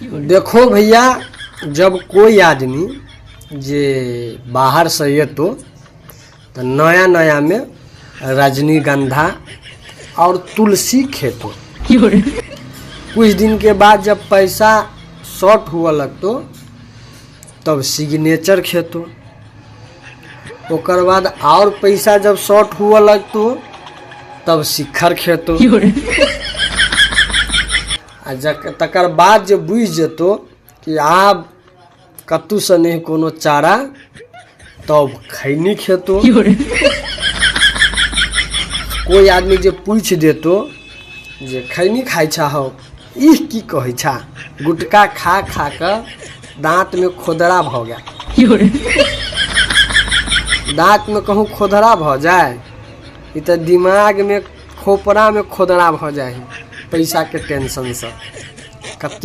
देखो भैया, जब कोई आदमी जे बाहरसँ एतो तऽ नया नयामे रजनीगंधा आओर तुलसी खेतो। कुछ दिन के बाद जब पैसा शॉर्ट हुअ लगतो तब सिग्नेचर खेतो। ओकर बाद आओर पैसा जब शॉर्ट हुअ लगतो तब शिखर खेतो। आ तकर बाद जे बुझि जेतो कि आब कतहुसँ नहि कोनो चारा, तब खैनी खेतो। कोइ आदमी जे पूछि देतो जे खैनी खाइ छह हौ, ई की कहै छा, गुटखा खा खा कऽ दाँतमे खोदरा भऽ गेल। दाँतमे कहूँ खोदरा भऽ जाय, ई तऽ दिमागमे खोपड़ामे खोदरा भऽ जाइ है पैसाके टेंशनसँ कते।